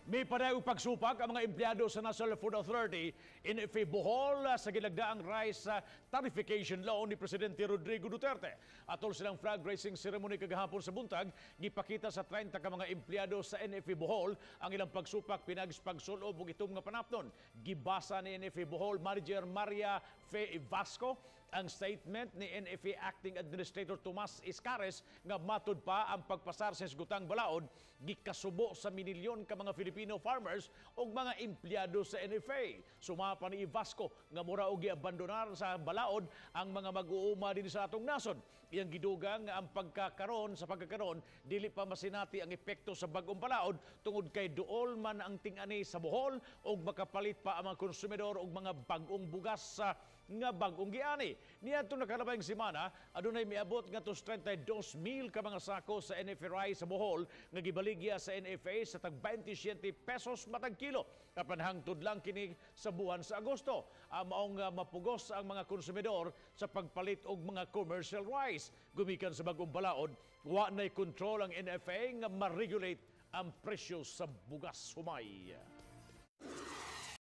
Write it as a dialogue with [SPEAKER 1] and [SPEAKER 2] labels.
[SPEAKER 1] Mipadayon og pagsupak ang mga empleyado sa National Food Authority, NFA Bohol, sa gilagdaang rice tarification law ni Presidente Rodrigo Duterte. Atol silang flag raising ceremony kagahapon sa buntag, gipakita sa 30 ka mga empleyado sa NFA Bohol ang ilang pagsupak pinaagi sa pagsulob og itom nga panapton. Gibasa ni NFA Bohol Manager Maria Fe Vasco ang statement ni NFA Acting Administrator Tomas Iscares nga matud pa ang pagpasar sa hisgutang balaod gikasubo sa minilyon ka mga Filipino farmers ug mga empleyado sa NFA. Sumapa ni Vasco nga mura og giabandonar sa balaod ang mga mag-uuma dinhi sa atong nasod. Iyang gidugang nga ang pagkakaron sa pagkakaron dili pa masinati ang epekto sa bag-ong balaod tungod kay duol man ang ting-ani sa Bohol ug makapalit pa ang mga konsumidor og mga bag-ong bugas sa nga bag-ong giani. Niadtong nakalabay semana, adunay miabot ngadto 32,000 ka mga sako sa NFA rice sa Bohol nga gibaligya sa NFA sa tag 27 pesos matag kilo. Apan hangtod lang kini sa buwan sa Agosto. Ang maong mapugos ang mga konsumidor sa pagpalit og mga commercial rice. Gumikan sa bag-ong balaod, wa nay kontrol ang NFA nga ma-regulate ang presyo sa bugas humay.